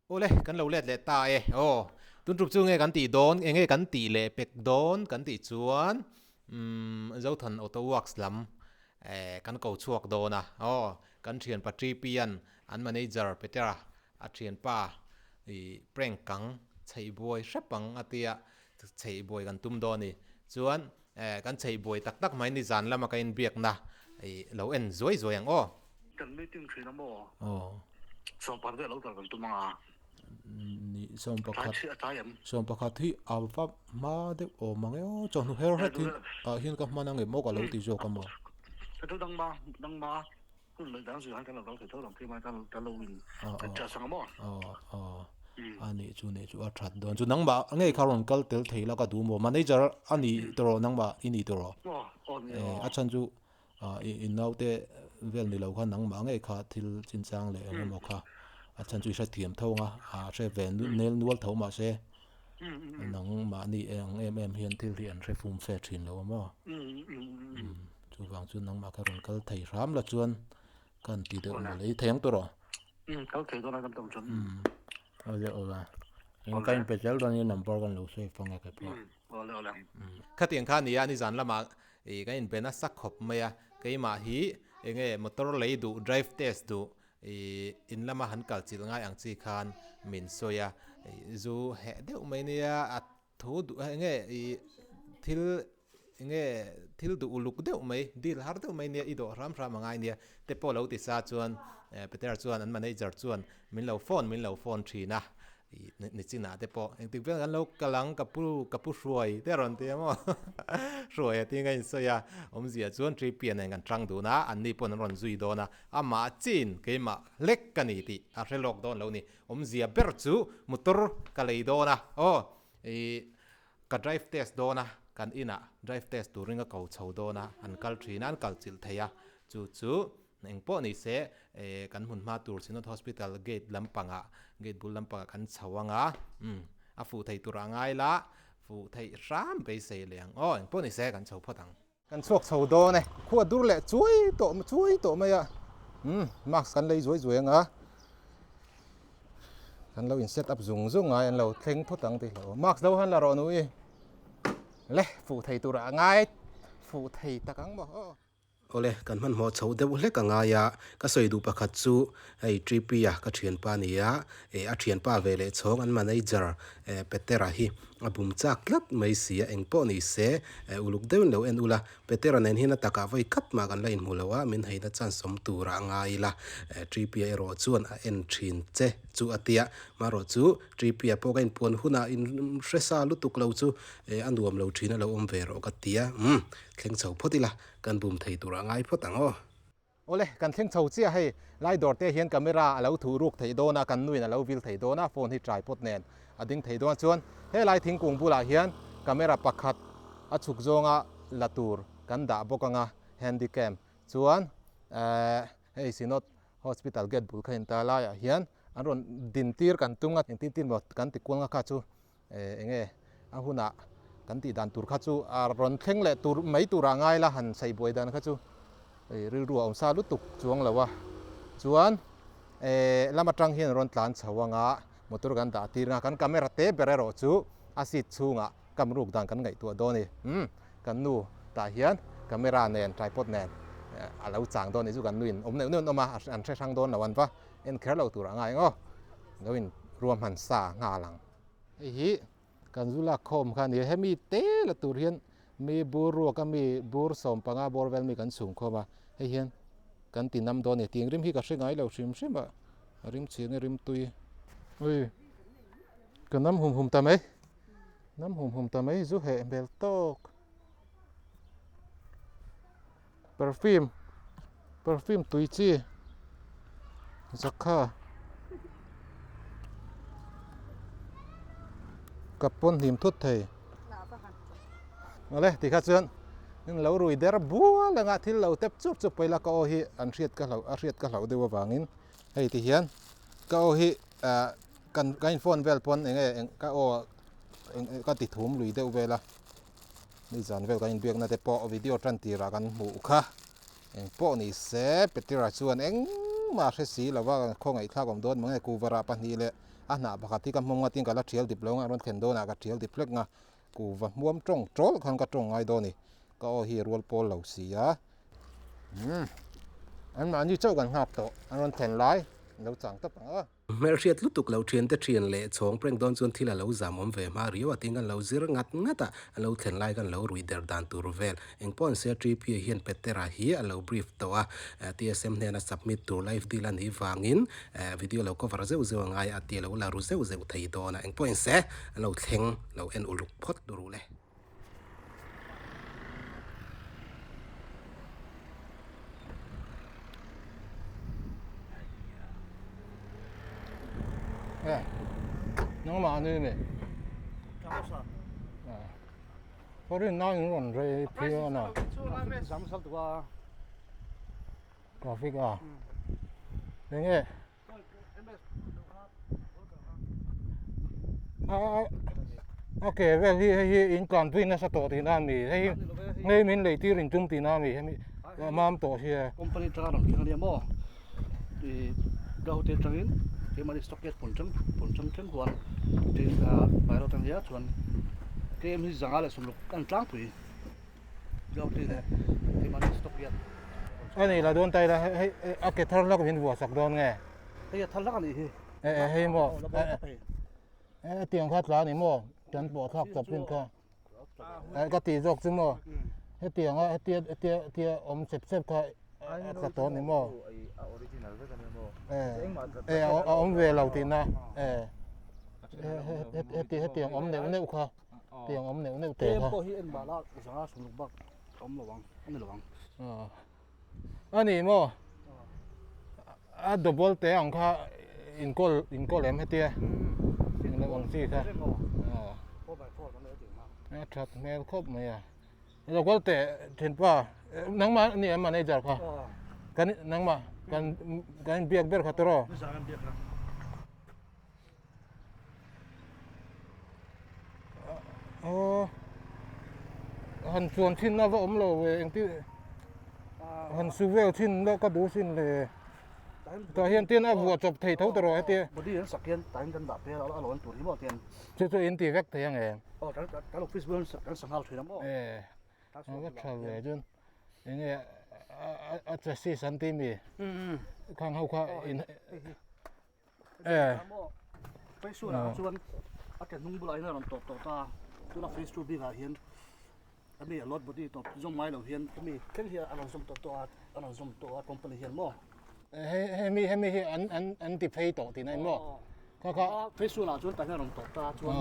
Awle, kan lo let leh ta e. Aw, tun ṭup chu nge kan tih dawn, enge kan tih leh pek dawn kan tih chuan umm Zothan Auto Works lam eh kan ko chhuak dawn a. Aw, kan ṭhian pa Ṭipian an manager Petera a ṭhianpa ih prank kang chheih buai hrep ang a tia chheih buai kan tum dawn a ni. Chuan eh kan chheih buai tak tak mai nizan lama ka inbiakna ih lo en zuai zuai ang aw. Kan meeting thin a maw? Aw. Sawmpakhat vel lo kal kan tum ang a. Ni sawmpakhat sawmpakhat hi a va hma deuh awm ang e aw chawhnu her hret hi ah hian ka hman ang em aw ka lo ti zawk a maw. Ka thu dang ma dang ma hun leh dang zir han kan lo kal thei tho lo khi mai kan kan lo in adjust ang a maw. Aw aw a nih chu nih chu a that dawn chu nangmah ngei kha rawn kal tel thei la ka duh maw manager a ni tawh nangmah i ni tawh a chhan chu I i naute vel ni lo kha nangmah ngei kha thil chinchang leh eng emaw kha a chhan chu i hrethiam tho ang a, a hre ve nel nual tho mahse nangmahni eng em em hian thil hi an hre fum fe thin lo a maw? Chuvang chu nangmah kha rawn kal thei hram la chuan ka han ti deuh mawle i thei ang tawh rawh. Kal thei dawn a kan tam chuan. Awle awle. Eng ka inpe zel dawn i number kan lo save ang e keipawh. Awle awle. Khatiang kha nia nizan lamah ih kan inbe nasa khawp mai a, keimah hi enge motor lei duh drive test duh ih in lama han kal chilh ngai ang chi khan min sawi a, ih zu heh deuh mai nia a thu duh enge ih thil enge thil duh uluk deuh mai deal har deuh mai nia i dawh hram hram angai nia te pawh lo ti sa chuan Peter chuan an manager chuan min lo phone min lo phone thin a ih nichinah te pawh engtik vel kan lo kal ang ka pu ka pu hruai te a rawn ti a maw hruai a tinga insawi a awmzia chuan Tripian nen kan tang dun a anni pawn an rawn zui dawn a amah chin keimah hlek ka ni tih a hre lawk dawn lo ni awmzia ber chu motor ka lei dawn a aw ih Ka drive test dawn a, kan inah drive test turin ka ko chho dawn a, an kal thin a, an kal chilh thei a, chu chu eng pawh ni se kan hmun hma tur Synod Hospital gate lampangah gate bul lampangah kan chho ang a, umm a fuh thei tur a ngai la, fuh theih hram beisei leh ang aw, eng pawh ni se kan chho phawt ang. Kan chhuak chho dawn e, khua dur leh chuai tawh chuai tawh mai a, umm mask kan lei zuai zuai ang a, kan lo in set up zung zung ngai an lo thleng phawt ang tih hlauh mask lo han la rawh nu i le fuh thei tur ah ngai fuh thei tak ang maw aw. Awle, kan hmanhmawh chho deuh hlek a ngai a, ka sawi duh pakhat chu hei Tripi-a ka thianpa a ni a, eh a thianpa ve leh chhawng an manager eh Petera hi a bum chak tlat mai si a, eng pawh ni se eh uluk deuhin lo en ula, Petera nen hian a takah vawi khat mah kan la inhmu lo a, min heina chance awm turah a ngai ila, eh Tripi-a erawh chuan a en thin che chu a tia, marawh chu Tripi-a pawh ka inpuan hunah in hre sa lutuk lo chu eh a nuam lo thin a lo awm ve rawh ka tia, umm thleng chho phawt ila kan bum thei turah a ngai phawt ang aw. Awle, kan thleng chho chiah hei, lai dawr te hian camera a lo thuh ruk theih dawn a, kan nuin a lo vil thei dawn a, phone hi tripod nen a ding thei dawn chuan helai thingkung bulah hian camera pakhat a chhuk zawnga la tur kan dah bawk ang a, handy cam chuan ehh hei Synod Hospital gate bul kha in ta laiah hian an rawn din tir kan tum a, engtin tin maw kan ti kual nga kha chu Eng nge a hunah kan tih dan tur kha chu a rawn thleng leh tur mai turah ngai la han saih buai dan kha chu rilru a awm sa lutuk chuang lo a. Chuan lam atang hian rawn tlan chho anga motor kan dah tir anga kan camera te ber erawh chu a seat chhungah kam ruk dan kan ngaihtuah dawn a ni. Umm kan nu tah hian camera nen tripod nen a lo chang dawn a ni chu kan nuin awm neuh neuh an awm a an hre hrang dawn lo an va en kher lo tur a ngai ang aw lo in ruahman sa nghal ang. Hei hi kan zu lak khawm kha a ni a, hemi te la tur hian mi bur ruak a mi bur sawmpanga bawr vel mi kan chhung khawm a, hei hian kan ti nam dawn a ni, ting rim hi ka hre ngai lo hrim hrim a, a rim chhing a rim tui. Ui ka nam hum hum ta mai, nam hum hum ta mai zu heh hmel tawk. Perfume perfume tui chi zakha ka pawn hlim thut thei awle tikha chuan in lo rui der bual anga thil lo tep chup chup pawh ila ka aw hi an hriat ka hlauh a hriat ka hlauh deuh avangin hei ti hian ka aw hi ah kan ka in phone vel pawn eng nge ka aw ka ti thum lui deuh vel a. Nizan vel kan inbiakna te pawh video tan tirah kan hmuh kha. Eng pawh ni se Petera chuan eng engmah hre si lo va, khawngaihthlak awm dawn mange kuvarah pahnih leh a hnah pakhat hi ka hmawm nga tin ka la thial dip lo nga rawn thlen dawnah ka thial dip hlek nga kuva hmuam tawng tawlh khan ka tawng ngai dawn a ni ka aw hi rual pawl lo si a umm anmahni chauh kan nghak tawh an rawn thlen lai an lo chang tawp ang a. Hmelhriat lutuk lo thiante thian leh chhawng prank dawn chuan thil a lo zam awm ve hma riau a tin kan lo zir ngat ngat a, a lo thlen lai kan lo ruih der dan tur vel. Eng pawh an se TP hian Petera hi a lo brief tawh a, TSM hnena submit tur live deal a nih vangin video lo cover zeuh zeuh a ngai a, a ti a lo la ru zeuh zeuh thei dawn a. Eng pawh in se a lo thleng lo en uluk phawt ru le. Eh, nangmah ani mi. Foreign na in rawn rei phian a. Traffic a. Enge A ke vel hi hei hi in tlanpui nasa tawh tihna a ni hei hi hei min lei tir in tum tihna a ni hemi a mam tawh hi e. Company atanga rawn thleng a nia maw ih Gauhati atangin keimahni stock gate pawn thleng pawn thleng thleng huan tin ah Bairaw atang nia chuan KM hi zanga leh sawmruk a ni tlangpui Gauhati leh keimahni stock gate. A ni la dawn ta ila hei a ke thar hlak min vuah sak dawn nge. Hei a thar hlak a nih hi. E e hei maw e tiang kha tla a ni maw kan pawh thlak chawp thin kha e ka tih zawk chu maw hetiang a hetia hetia hetia awm chep chep kha a tla tawh a ni maw e e a awm ve lo tihna e heti hetiang awm neuh neuh kha tiang awm neuh neuh te kha. A ni maw? A double te ang kha inkawl inkawl em hetia eng lo ang chi kha a that hmel khawp mai a double te thinpa nangmah ni em manager kha kan nangmah kan kan inbiak ber kha tawh Aw han chuan thin a va awm lo ve engtin han su vel thin la ka duh sin le tah hian tin a vuah chawp thei tho ta rawh hetia body an sak hian tah hian kan dah phel a lo an tur hi maw tian chu chu in ti vek thei ang em aw kan kan office bulah kan sa nghal thin a maw e a va tha ve chuan enge a chassis an ti mi khang ho kha in Phase one ah chuan a ke hnung bulah hian a rawn tawp tawh ta a, tuna phase two bikah hian hemi a load body tawp zawm ngai lo hian hemi thleng hi a rawn zawm tawh tawh a, a rawn zawm tawh a company hian maw. Hemi hemi hi an an an ti phei tawh tihna in maw? Kha kha. Phase one ah chuan tah hian a rawn tawp ta a chuan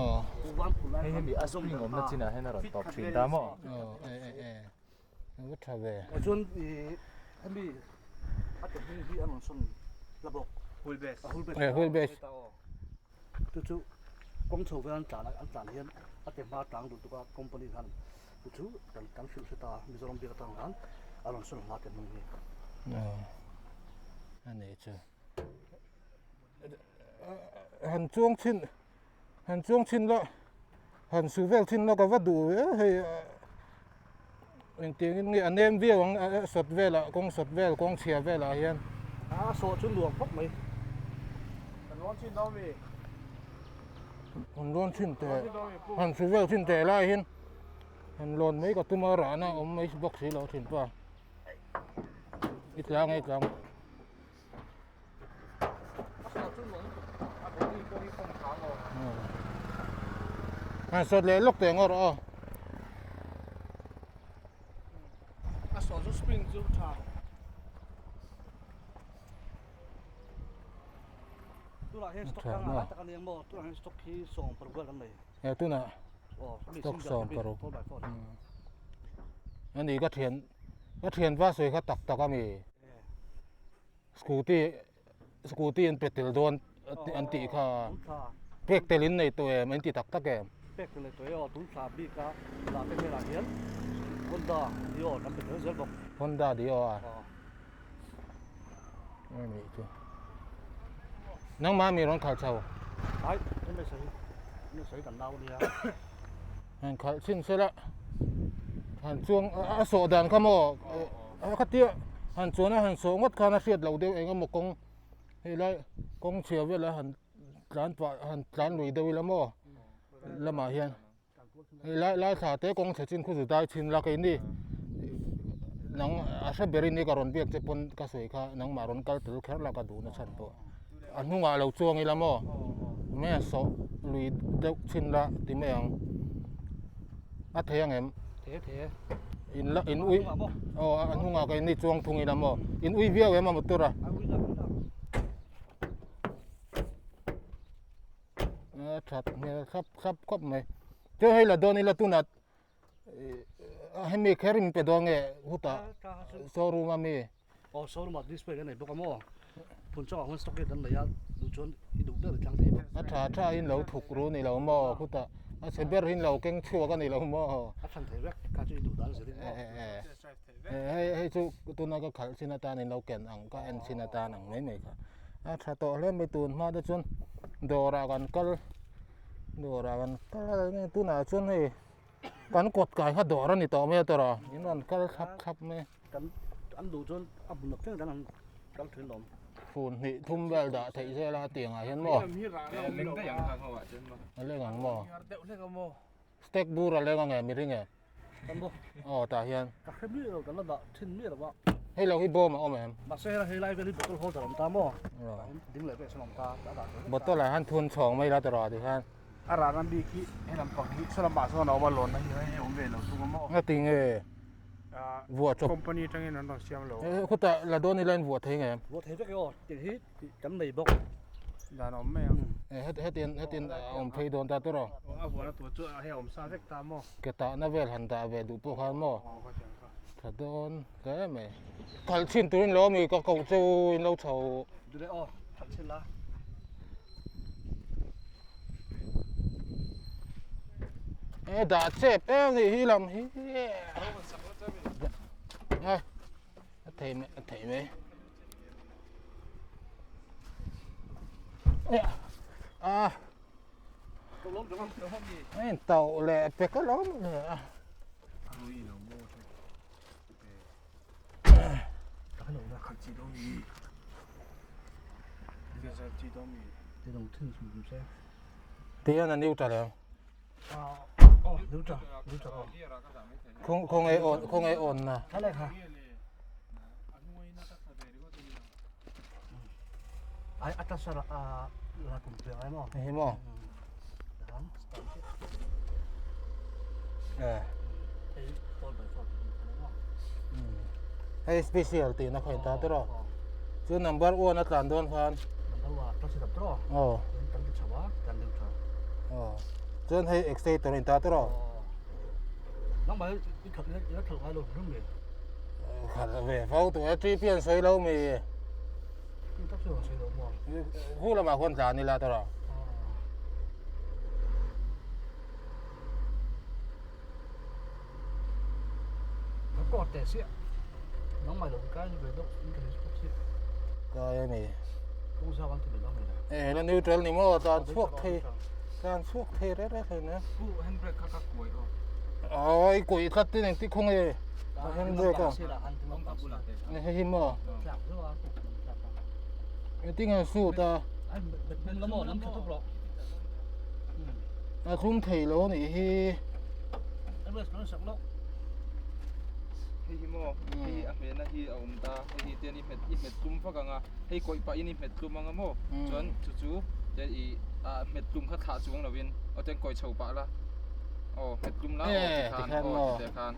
van phul lai Hei hemi a spring awmna chinah hian a rawn tawp thin ta maw? Aw e e e va tha ve. Chuan hemi a ke hming hi a rawn sawn la bawk. Wheel base. A wheel base. Eh wheel base. Chu chu kawng chho vel an tlan an tlan hian a ke hma tlang duh tuk a company khan chu chu kan kan hrilh hre ta Mizoram biak atang khan a rawn sawn hla ke hming hi. A nih chu. Han chuang chhin han chuang chhin la han su vel chhin la ka va duh ve hei engtiangin nge a nem viau ang a sawt velah kawng sawt vel kawng chhia velah hian a sawh chu nuam khawp mai kan rawn chhin dawn mi han rawn chhin teh han su vel chhin teh lai hian han lawn mai ka tum a rahna awm mai bawk si lo thin pa i tlang i tlang. Han sawt leh lawk teh ngawt rawh aw. A sawt chu spring chu tha. Tunah hian stock kha ngah tak a nia maw? Tunah hian stock hi 16 vel kan nei. E tunah stock 16. Ani ka thian ka thian va sawi kha tak tak a mi. Scooty scooty an pe tel dawn an tih kha pek tel in nei tawh em an ti tak tak em. Pek tel nei tawh e aw tun thla bik a lah te velah hian Honda Dio kan pe tel zel bawk. Honda Dio a. A nih chu. Nangmah mi rawn khalh chho. Ai MSA MSA kan nau nia. Han khalh chhin se la han chuang a sawh dan kha maw khatia. Han chuan a han sawh ngawt khan a hriat loh deuh eng emaw kawng hei lai kawng chhia velah han tlan pah han tlan lui deuh ila maw lamah hian hei lai lai thla te kawng chhe chin khu zu dai chhin la keini nang a hre ber in ni ka rawn biak che pawn ka sawi kha nangmah rawn kal tel kher la ka duh na chhan pawh a hnungah lo chuang ila maw mai a sawh lui deuh chhin la ti mai ang a thei ang em in la in ui aw a hnungah keini chuang thung ila maw in ui viau em a motor a. A that hmel thlap thlap khawp mai chuan hei la dawn ila tunah hemi kher in pe dawn nge hutah showroom a mi aw showroom ah display kan nei bawk a maw phun chauh ah huan stock an nei a duh chuan i duh ber i thlang thei bawk a tha tha in lo thuk ru ni lo maw khutah a chhe ber hi in lo keng chhuak a ni lo maw a thlan thei vek kha chu i duh dan zir in maw hei hei chu tuna ka khalh chin atan in lo ken ang ka en chin atan ang mai mai kha a tha tawh hle mai tun hma te chuan dawrah kan kal dawrah kan kal a tunah chuan hei kan kawt kai kha dawr a ni tawh mai a tawrh a in rawn kal thlap thlap mai kan an duh chuan a hmun thleng dan an kal thin lawm fun hnih thum vel dah theih zel a tiang ah hian maw a leng ang maw step bur a leng ang e miring e Aw tah hian. Ka hre miah lo, kan la dah thin miah lo a. Hei lo hi bawm a awm em? Mahse hei lai vel hi bottle holder a awm ta maw? Ding leh vek sawn a awm ta, a dah tur vek ta. Bottle ah hian thun chhawng mai la tawrh ti khan. A rana bik hi he lam pang hi saw lamah sawn a awm a, lawnna hi hei awm ve lo thung a maw? Nga ti nge vuah chawp. Company atangin an rawn siam lo. Khutah la dawn ila in vuah thei nge? Vuah thei vek e aw, tih hi kan nei bawk. Dan a awm mai ang. Hetiang hetiang a awm phei dawn ta tawrh aw. A vuahna tur chu hei a awm sa vek ta maw? Ke tahna vel han dah ve duh pawh khan maw? Tha dawn hle mai. Khalh chhin turin lo ami ka koh chu in lo chho. Duh leh aw, khalh chhin la. E dah chep em nih hi lam hi. A thei mai a thei mai. A in tauh leh pek alawm le a. Tihian a neutral em? Khawngaih awn khawngaih awn na. Hei maw? Hei special tih na kha in ta tawh chu number one a tlan dawn khan aw aw chuan hei exciter in ta tawh khalh ve fo tawh e trip hi an sawi lo mi hu lamah khuan tlan ila tawh Kai a ni. Eh la neutral ni maw tlan chhuak thei tlan chhuak thei reng reng thei nia. Aw i kuih tlat tin engti khaw nge a handbrake a. Hei hi maw. Engtin nge suit a. A thlum thei lo a nih hi. Hei hi maw hei a hmehna hi a awm ta hei hi tian i hmet i hmet tlum vak ang a hei kawih pahin i hmet tlum ang a maw chuan chu chu tian i a hmet tlum kha thlah chuang lovin aw tian kawi chho pah la aw hmet tlum la aw tikhan aw ti teh khan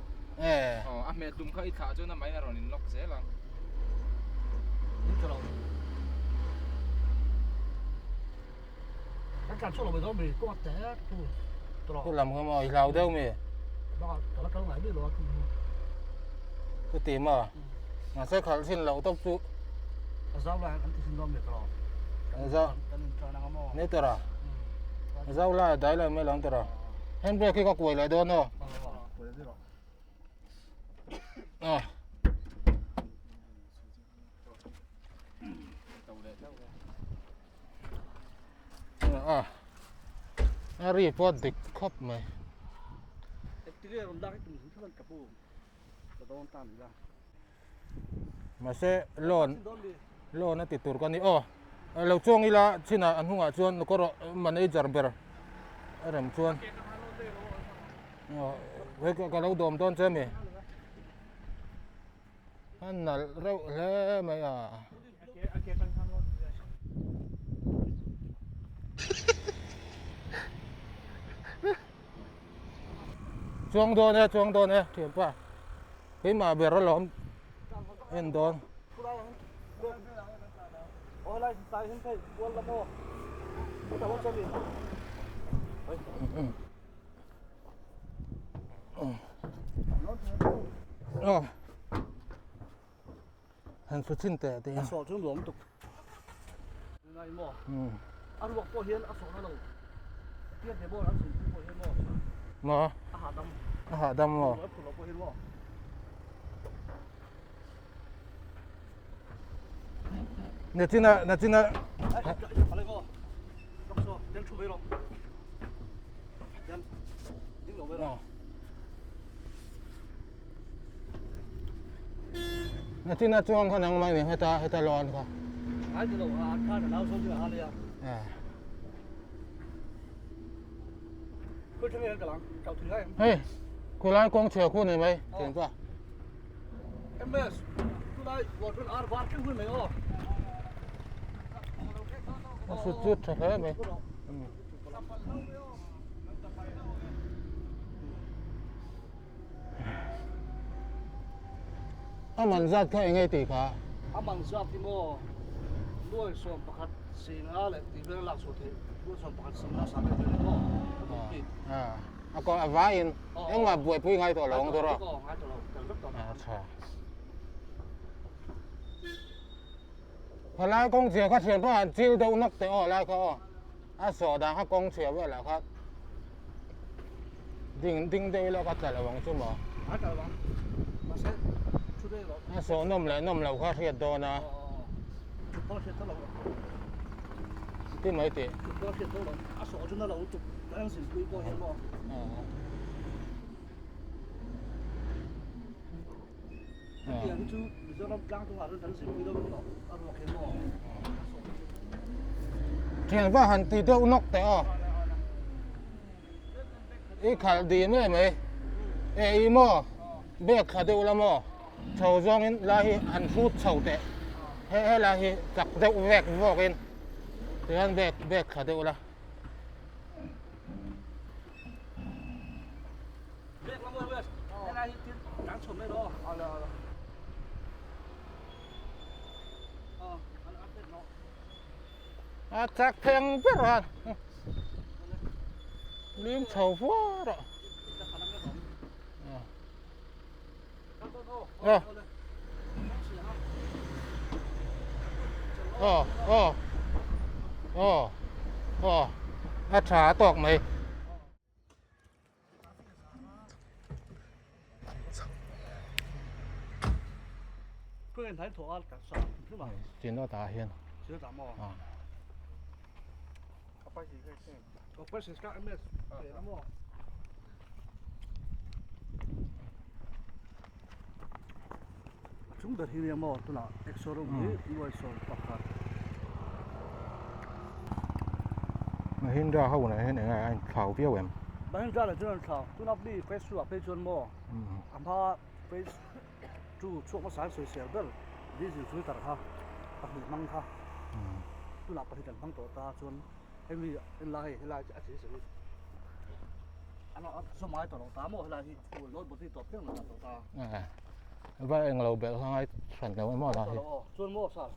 aw a hmet tlum kha i thlah chuan amahin a rawn in lock zel ang. Thu lam kha maw i hlau deuh mi? Chuti maw? Mahse khalh chin loh tawp chu. Ni tawrh a? Zau lai a dai lai mai lo tawrh a. Handbrake hi ka kuai leh dawn aw. Ah. A a ri pawh dik khawp mai. Mahse loan loan a ti tur ka ni aw lo chuang ila chinah a hnungah chuan kawr manager ber a rem chuan aw ka lo dawm dawn che ami a nalh reuh hle mai a. Chuang dawn e chuang dawn e thianpa. Keimah ber alawm en dawn. Aw han su chin teh tih. A sawh chu nuam tuk. Ngai maw? A ruak pawh hian a sawh na lo. Pian te maw an sin pui pawh hian maw? Maw? A hahdam. A hahdam maw? A phur lo pawh hian maw? Nachina nachina. Ai, maw? Lok so, den thu mai rawh. Den ding lo mai rawh. Nachina chuang kha nangmah ni heta heta lawn kha. Ai ti lo a kha na nau so chu a nia. Eh. Khoi thang nge ka lang kau thui lai. Hei khulai kawng chhia khu ni mai thian pa. MS khulai water ar var thleng hui mai aw. A sut chut tha hle mai. A man zat kha eng nge tih kha? A man zat hi maw nuai 11 singa leh tih vel a lak chhuah theih, nuai 11 singa sang leh vel maw a duh bik. A kawr a vaiin engmah buaipui ngai tawh lo ang tur a. Ngai tawh lo, tel vek tawh. A tha. Khalai kawng chhia kha thian pawh han chil deuh nawk teh aw lai kha aw. A sawh dan kha kawng chhia velah kha ding ding deuh ila ka tla lo ang chu maw? A tla lo ang. Mahse thu deuh lo. A sawh nawm leh nawm loh kha hriat dawn a. Thut pawh hriat dawn lo. Ti mai tih. Thut pawh hriat dawn lo. A sawh chu na lo lutuk. Ka en zin pui pawh hian maw. Hetiang hi chu Mizoram tlang chungah chuan kan zirpui deuh tawh a ruak hi maw? Thian va han ti deuh nawk teh aw. I khalh dim em mai. E i maw bag thla deuh la maw chho zawngin lai hi han hrut chho teh. He helai hi chak deuh vek vawkin tihian bag bag thla deuh la. A chak theng ber a lim chho vuar a aw aw aw aw aw a tha tawk mai. Chin ta hian. Chung ber hi nia maw tunah exo rawng hi nuai 11. Mahindra ho nen hian eng a inthlau viau em? Mahindra nen chuan an thlau. Tuna mi phase 2 ah phei chuan maw a hma phase 2 chhuak hmasa an sawisel ber diesel filter kha pahnih hmang kha tunah pahnih kan hmang tawh ta chuan hemi helai hei helai a chei chei an zawm ngai tawh lo ta maw helai hi load body tawp thleng lo tawh ta. Va eng lo belh kha ngai hran lo emaw lah hi. Chuan maw sir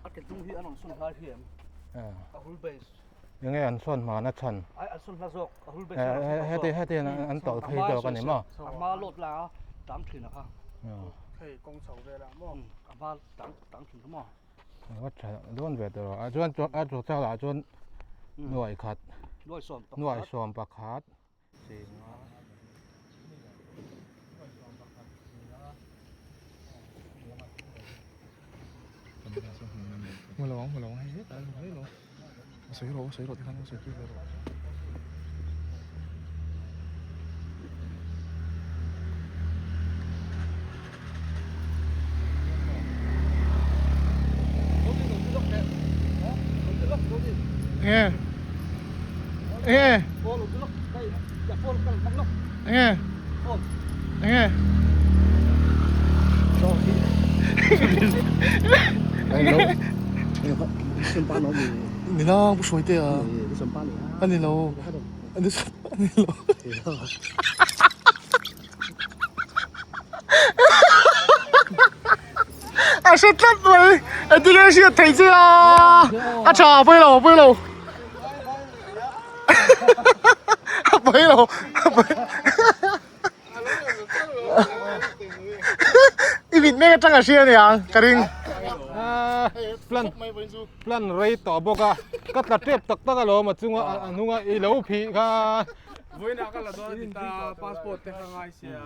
a ke hnung hi an rawn sawn hlai hi em? A hull base. Enge an sawn hma na chhan? Ai an sawn hla zawk a hull base. Heti heti an tawlh phei zawk a ni maw? A hma load la a tang thin a kha. Hei kawng chho vel ah maw? A hma tang tang thin kha maw? Va tha dawn ve tawh a chuan a chu chak lah chuan nuai khat nuai 11. Hmu lo ang hmu lo ang hei hetah hian hmu mai lo a sawi rawh a sawi rawh tikhan a sawi pui ve rawh. Enge? Enge? Enge? Enge? Ni nang pu hruai te a. Ani lo. Ani ani lo. A hre tlat mai engtin nge hriat theih che a a tha a pawi lo a pawi lo a pawi lo a pawi i mit mek atang a hria aniang ka ring plan plan rei tawh bawk a ka tla tep tak tak alawm a chunga a hnunga i lo phih kha Vawiinah ka la dawn a ti ta, passport te kha ngai sia.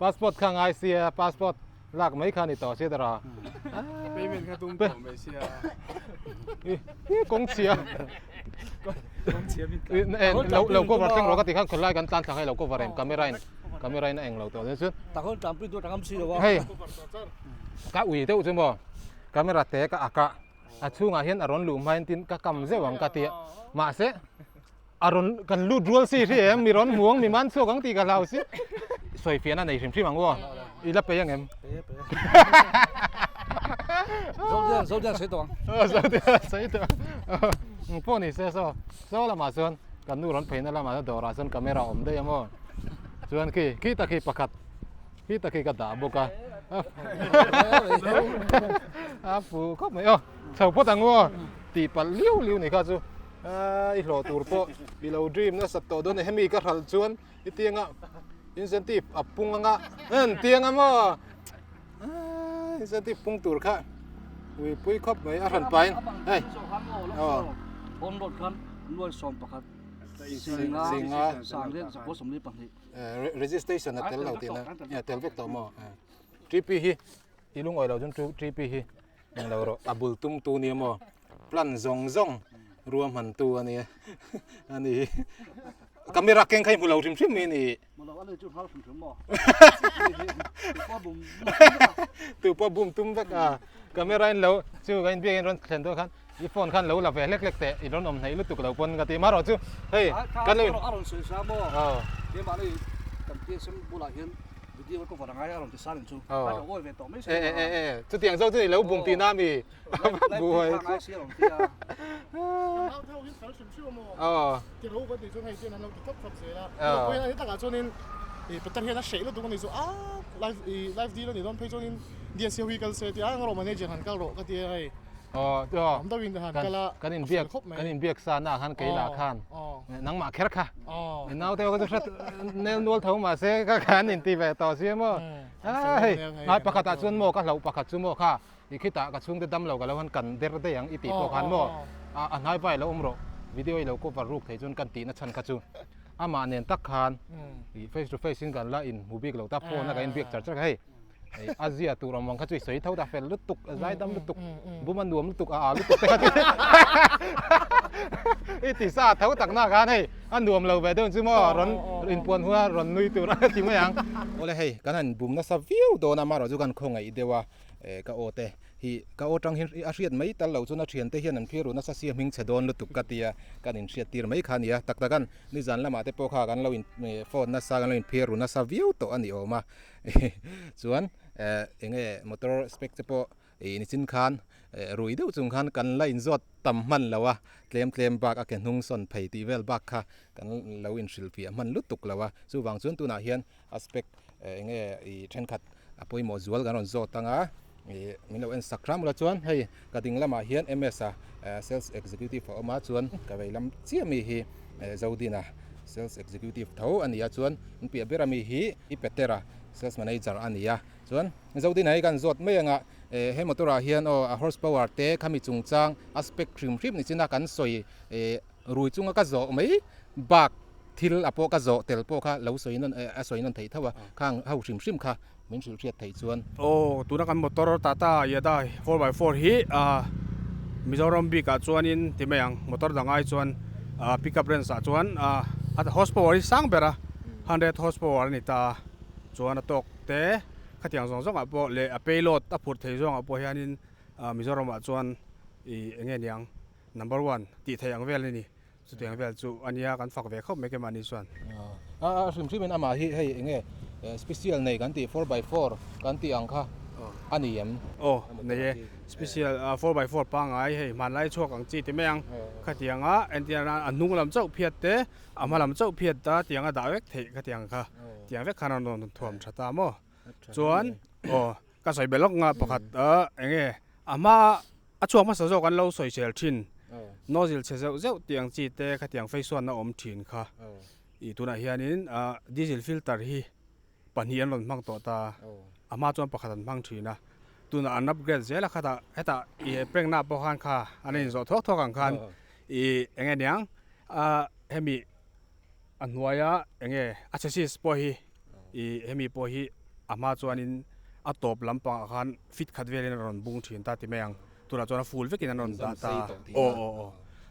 Passport kha ngai sia, passport lak mai kha ni tawh sia tara. Payment kha tum tawh mai sia. Kawng chhia. Kawng chhia min tlan. Lo lo cover thleng rawh ka ti khan khawlai kan tlan thla kha i lo cover em camera in camera in a eng lo tawh chuan. Tak hawn tanpui tur tangam si lo a. Hei ka ui deuh chu maw camera te ka ak a a chhungah hian a rawn luh hmain tin ka kam zeuh ang ka ti a mahse A rawn kan lut rual si hri em mi rawn hmu ang mi man chhuak ang tih ka hlau si. Sawi fiahna nei hrim hrim ang aw. I la pei ang em? Zodian Zodian sawi tawh ang. Zodian sawi tawh ang. Pawh ni se saw saw lamah chuan kan nu rawn pheina lamah dawrah chuan camera a awm daih a maw. Chuan khi khi tak hi pakhat khi tak hi ka dah bawk a. A fu khawp mai aw. Chho phawt ang aw tih palh liu liu ni kha chu. I hlawh tur pawh i lo dream nasat tawh dawn a ni. Hemi ka hralh chuan i tianga incentive a pung anga en tianga maw incentive pung tur kha uipui khawp mai a hran pahin hei aw on road khan nuai sawm pakhat singa sanglian zakua sawmli pahnih registration a tel lo tihna tel vek tawh maw TP hi i lungawi lo chuan TP hi Englo rawh a bul tum tu nia maw plan zawng zawng ruahman tu a nia a ni hi camera keng kha i hmu lo hrim hrim mai a ni tu pawh bum tum vek a camera in lo chu ka inbiak in rawn thlen dawn khan i phone khan lo la ve hlek hlek teh i rawn awm hnaih lutuk lo pawn ka ti marawh chu hei kan lo a rawn sawi sa maw keimahni kan TSM bulah hian Video ka vawrh angai a rawn ti sang chu. Ka lo awi ve tawh mai si. E e e chutiang zawk chu i lo bum tihna mi. Buai. Ngai si a rawn ti a. Nau theuh hi fel hrim hrim a maw. Aw. Ti ro ka tih chuan hei chuan an lo ti thlap thlap zel a. Aw. Hei takah chuanin i Peter hian a hreh lutuk a ni chu a live i live deal a nih dawn phei chuanin DSC ho hi kal se tia a rawh manager han kal rawh ka ti a hei. Aw aw. Awm deuhin han kal a. Kan inbiak kan inbiak sa na khan kei lah khan nangmah kher kha. Nau te ka chu hrat nel nual tho mah se ka khan in ti ve tawh si maw. Hei ngai pakhat ah chuan maw ka hlauh pakhat chu maw kha i khitah ka chhungte dam lo ka lo han kan der daih ang i tih pawh khan maw a hnai vai lo awm rawh video i lo cover ruk thei chuan kan tihna chhan kha chu amah nen tak khan i face to face in kan la in hmu bik lo ta phone a kan inbiak char char kha hei. A zia tur awm ang kha chu i sawi tho ta fel lutuk a zai dam lutuk bum a nuam lutuk a a lutuk te kha chu i ti sa tho tak na khan hei a nuam lo ve deuh chu maw rawn inpuan huna rawn nui tur a ti mai ang. Awle hei kan han bum nasa viau dawn a amaherawhchu kan khawngaih deuh a ka aw te hi ka aw tang hi a hriat mai tal lo chuan a thiante hian an phir ru nasa sia hming chhe dawn lutuk ka tia kan inhriat tir mai kha a ni a tak tak an nizan lamah te pawh kha kan lo in phone nasa kan lo inphir ru nasa viau tawh a ni awm a. Chuan eng nge motor spec te pawh ih nichin khan rui deuh chung khan kan la inzawt tam hman lo a, tlem tlem bak a ke hnung sawn phei tih vel bak kha kan lo inhrilhfiah hman lutuk lo a. Chuvang chuan tunah hian a spec eng nge ih thenkhat a pawimawh zual kan rawn zawt ang a, ih min lo en sak hram ula chuan hei ka ding lamah hian MS a sales executive a awm a chuan ka vei lam chiah mi hi Zodina sales executive tho a ni a chuan in piah ber ami hi i Petera sales manager a ni a chuan Zodina hi kan zawt mai anga eh he motor ah hian aw a horse power te khami chungchang a spec hrim hrim ni chin a kan sawi eh rui chunga ka zawh mai bak thil a pawh ka zawh tel pawh kha lo sawi nawn eh a sawi nawn theih tho a khang ho hrim hrim kha min hrilh hriat theih chuan. Aw tuna kan motor Tata Yadai four by four hi Mizoram bik ah chuanin ti mai ang motor dang ai chuan pick up range ah chuan a horse power hi sang ber a hundred horse power a ni ta a chuan a tawk te khatiang zawng zawng ah pawh leh a payload a phurh thei zawng ah pawh hianin Mizoram ah chuan ih eng nge niang. number one tih theih ang vel a ni. Chutiang vel chu a nia kan fak ve khawp mai keimahni chuan. A hrim hrimin amah hi hei eng nge special nei kan tih 4x4 kan tih ang kha a ni em? Aw nei e, special 4x4 pangngai hei hmanlai chhuak ang chi ti mai ang. Khatianga entir nan a hnung lam chauh phiat te a hma lam chauh phiat ta tiang a dah vek theih khatiang kha tiang vek khan a rawn thuam tha ta maw. Chuan aw ka sawi belh lawk nga pakhat eng nge a hma A chhuak hmasa zawk an lo sawisel thin. Nozzle chhe zeuh zeuh tih ang chi te khatiang feisuanna awm thin kha. Ih tunah hianin diesel filter hi pahnih an rawn hmang tawh ta. A hma chuan pakhat an hmang thin a. Tunah an upgrade zel a khatah hetah ih prank na pawh khan kha an inzawh thuak thuak ang khan ih eng nge niang hemi a hnuaia eng nge a chassis pawh hi ih hemi pawh hi a hma chuanin a tawp lampangah khan fit khat velin a rawn bung thin ta ti mai ang tunah chuan a full vekin an rawn dah ta aw aw aw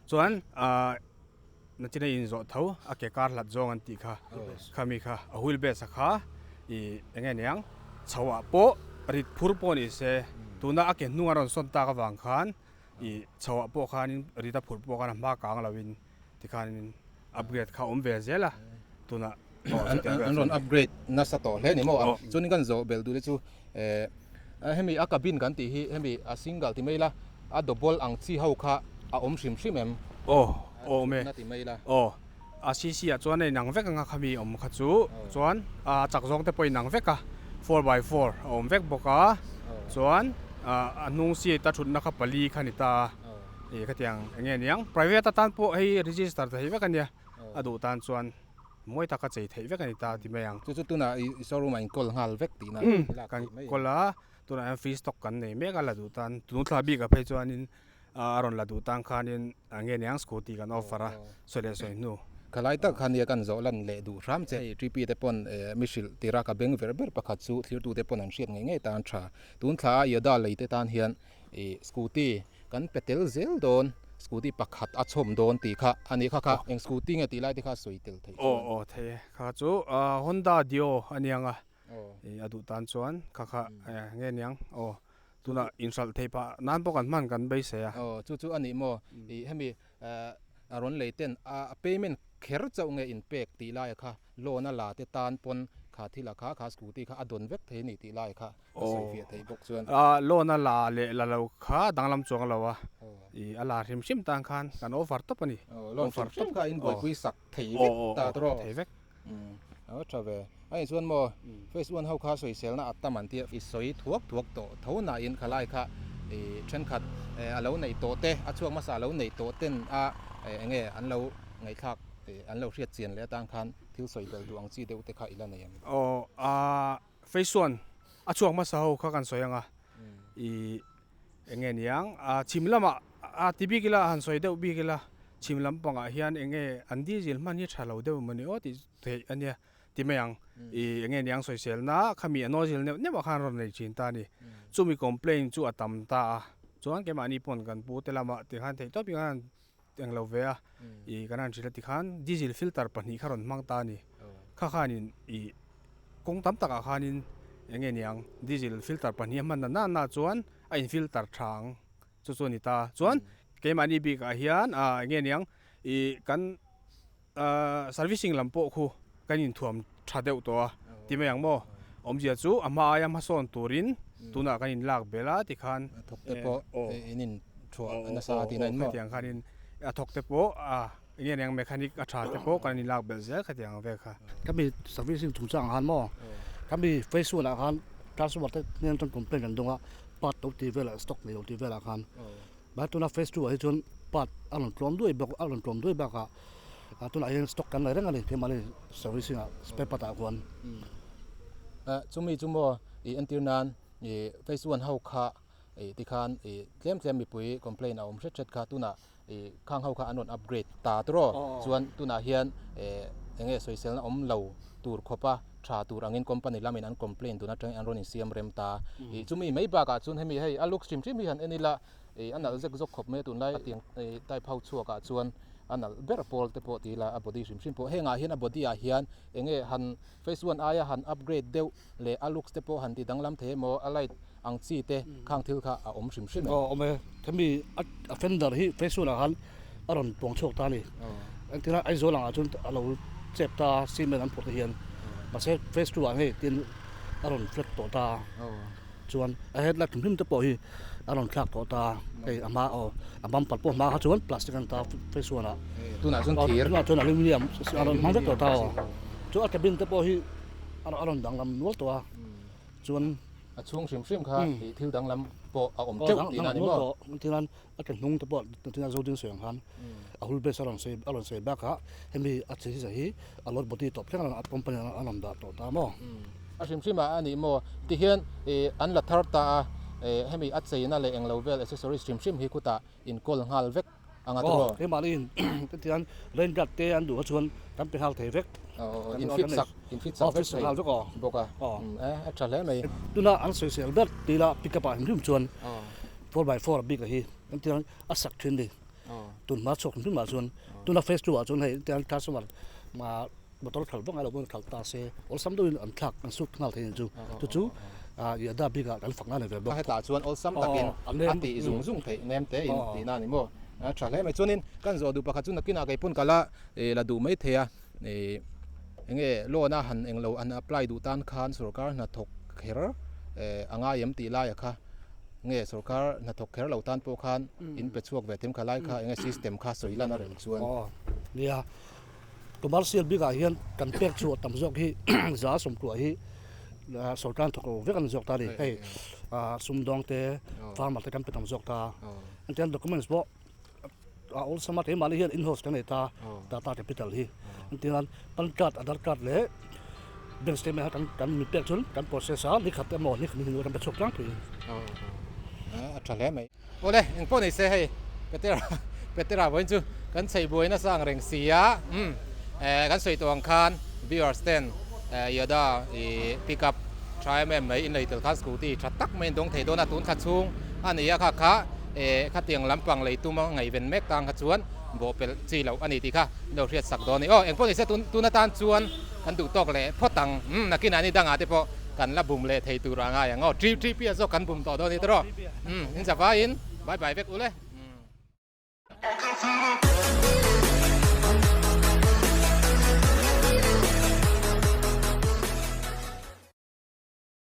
chuan ah nachin a inzawh tho a ke kar hlat zawng an tih kha khami kha a wheel base a kha ih eng nge niang chho ah pawh rit phur pawh ni se tuna a ke hnung a rawn sawn tak avang khan ih chho ah pawh khanin rit a phur pawh khan a hma kang lovin. Tikhanin upgrade kha awm ve zel a, tunah an rawn upgrade nasa tawh hle ni maw a, chuanin kan zawh belh duh te chu hemi a cabin kan tih hi hemi a single ti mai ila a double ang chi ho kha a awm hrim hrim em? Aw awm e, aw a cc ah chuan a inang vek anga khami awm kha chu chuan a chak zawng te pawh a inang vek a, 4x4 a awm vek bawk a, chuan a hnung seat a thutna kha pali kha a ni ta a. Ih khatiang eng nge niang private atan pawh hei register theih vek a nia a duh tan chuan mawi taka chei theih vek a ni ta ti mai ang. Chu chu tunah i showroom ah in call nghal vek tihna lak theih mai. Kan call a tunah hian free stock kan nei mek a la duh tan tun thla bikah phei chuanin a rawn la duh tan khanin eng nge niang scooty kan offer a sawi leh sawi hnu. Khalai tak kha nia kan zawh lan leh duh hram che. Hei TP te pawn mi hrilh tira ka beng ver ber pakhat chu thlirtu te pawn an hriat ngei ngei tan tha. Tun thla a Yoda lei te tan hian Ih scooty kan pe tel zel dawn scooty pakhat a chhawm dawn tih kha a ni kha kha eng scooty nge tih lai te kha a sawi tel theih chuan. Aw aw thei e kha chu Honda Dio a niang a ih a duh tan chuan kha kha nge niang aw tunah inhralh theih pah nan pawh kan hman kan beisei a. Aw chu chu a nih maw ih hemi a rawn lei ten a payment kher chauh nge inpek tih laia kha loan a la te tan pawn kha thil a kha kha scooty kha a dawn vek thei a ni tih laia kha. A sawi fiah theih bawk chuan. Loan a la leh la lo kha danglam chuang lo a, ih a la hrim hrim tan khan kan offer tawp a ni. Loan hrim hrim kha in buaipui sak thei vek ta tawh. Thei vek. A tha ve. A nih chuan maw phase one ho kha sawiselna a tam an tia i sawi thuak thuak tawh tho nain khalai kha ih thenkhat a lo neih tawh te a chhuak hmasa a lo neih tawh ten a eng nge an lo ngaihthlak an lo hriat chian leh atan khan thil sawi belh duh ang chi deuh te kha i la nei em? Aw a Phase one a chhuak hmasa ho kha kan sawi ang a, ih eng nge niang a chhim lamah a ti bik ila han sawi deuh bik ila chhim lampangah hian eng nge an diesel hman hi tha lo deuh emaw ni aw tih theih a nia ti mai ang ih eng nge niang sawiselna khami a nozzle neuh neuh ah khan rawn nei thin ta a ni chumi complaint chu a tam ta a chuan keimahni pawn kan pu te lamah tikhan theih tawp in khan eng lo ve a ih kan han hrilh a tikhan diesel filter pahnih kha rawn hmang ta a ni kha khanin ih kawng tam takah khanin eng nge niang diesel filter pahnih a hman na na chuan a in filter tha ang chu chu a ni ta chuan keimahni bikah hian ah eng nge niang ih kan ah servicing lam pawh khu kan inthuam tha deuh tawh a ti mai ang maw awmzia chu a hma aia hmasawn turin tunah kan inlak belh a tikhan thawk te pawh in in thuah nasa a tihna in maw khatiang khanin a thawk te pawh a eng nge niang mechanic a tha te pawh kan inlak belh zel khatiang ang vel kha. Ka mi servicing chungchang ah khan maw ka mi phase one ah khan customer te hnen atang complaint kan dawng a part lo tih velah stock nei lo tih velah khan Mahse tuna phase two ah hi chuan part a rawn tlawm duai bawk a rawn tlawm duai bakah ah tunah hian stock kan nei reng a ni keimahni servicing ah spare part ah khuan. Chumi chu maw ih entir nan ih phase one ho kha ih tikhan ih tlem tlem mipui complaint a awm hret hret kha tunah ih khang ho kha an rawn upgrade ta tawh chuan tunah hian eh eng nge sawiselna awm lo tur khawpa tha tur angin company lamin an complaint tun atangin an rawn insiam rem ta. Ih chumi mai bakah chuan hemi hei a looks hrim hrim hi han en ila ih a nalh zek zawk khawp mai a tunlai tiang ih type ho chhuakah chuan a nalh ber pawl te pawh ti ila a body hrim hrim pawh hengah hian a body ah hian eng nge han phase one aia han upgrade deuh leh a looks te pawh han ti danglam thei emaw a light. ang chi te khang thil kha a awm hrim hrim em? Aw awm e, hemi a fender hi phase one ah khan a rawn puang chhuak ta a ni. Engtin a Aizawl angah chuan a lo chep ta a, cement an phurh te hian mahse phase two ah hei tin a rawn flat tawh ta a, chuan a headlight hrim hrim te pawh hi a rawn thlak tawh ta a, hei a hma aw a bumper pawh hma kha chuan plastic a ni ta a phase one ah. Tunah chuan thir. Tunah chuan aluminium a rawn hmang vek tawh ta aw. Chuan a cabin te pawh hi a rawn danglam nual tawh a. Chuan a chhung hrim hrim kha ih thil danglam pawh a awm teuh tihna a ni maw? Tihian a ke hnung te pawh tihian Zodin sawi ang khan a hul base a rawn sawi a rawn sawi bakah hemi a che hi hi a load body tawp thleng a company an rawn dah tawh ta maw? A hrim hrim ah a ni maw? Tihian ih an la thar ta a ih hemi a cheina leh englo vel accessories hrim hrim hi khutah inkawl nghal vek anga tawh. Aw keimahni hetiang rain guard te an duh kha chuan kan pe nghal thei vek. Aw in fit sak in fit sak vek thei vek aw. Bawk a e a tha hle mai. Tuna an sawisel ber tila pick up ah hrim hrim chuan 4x4 bik a hi hetiang a sak thin ni. Tun hma chhuak hrim hrim ah chuan tuna phase 2 ah chuan hei hetiang customer motor khalh vak ngailo pawn khalh ta se awlsam deuhin an thlak an sut nghal thei ang chu chu chu Yada bik ah kan fak ngai lo ve bawk. Hetah chuan awlsam takin a tih zung zung theih nem te in tihna a ni maw? A tha hle mai. Chuanin kan zawh duh pakhat chu nakinah kei pawn ka la la duh mai thei a, enge loan a han englo an apply duh tan khan sorkar hnathawk kher a ngai em tih laia kha nge sorkar hnathawk kher lo tan pawh khan in pe chhuak ve them kha lai kha enge system kha sawi lan a rem chuan. Nia. Commercial bikah hian kan pek chhuah tam zawk hi za sawmkuah hi sorkar thawk lo vek a ni zawk ta a ni. Hei sumdawng te farmer te kan pe tam zawk ta. Engtiang documents pawh a awlsam a keimahni hian in-house kan nei ta Tata Capital hi. Engtiang PAN card, Aadhaar card leh bank statement kha kan min pek chuan kan process a ni khat emaw ni khat hnu kan pe chhuak tlangpui. A tha hle mai. Awle, engpawh ni se hei Petera Petera vawiin chu kan chheih buai nasa ang reng si a, umm eh kan sawi tawh ang khan viewers ten eh Yoda ih pick up tha em em mai in lei tel khan scooty tha tak mai in dawng thei dawn a, tun thla chhung a ni a kha kha eh khatiang lampang lei tum a ngaihven mek tang kha chuan bawhpelh chi loh a ni tih kha in lo hriat sak dawn a ni. Aw engpawh ni se tun tun atan chuan kan duh tawk leh phawt ang, umm nakinah ni dangah te pawh kan la bum leh thei tur a ngai ang aw, TTP a zawk kan bum tawh dawn a ni tawh rawh. Umm in zavaiin bye bye vek ule.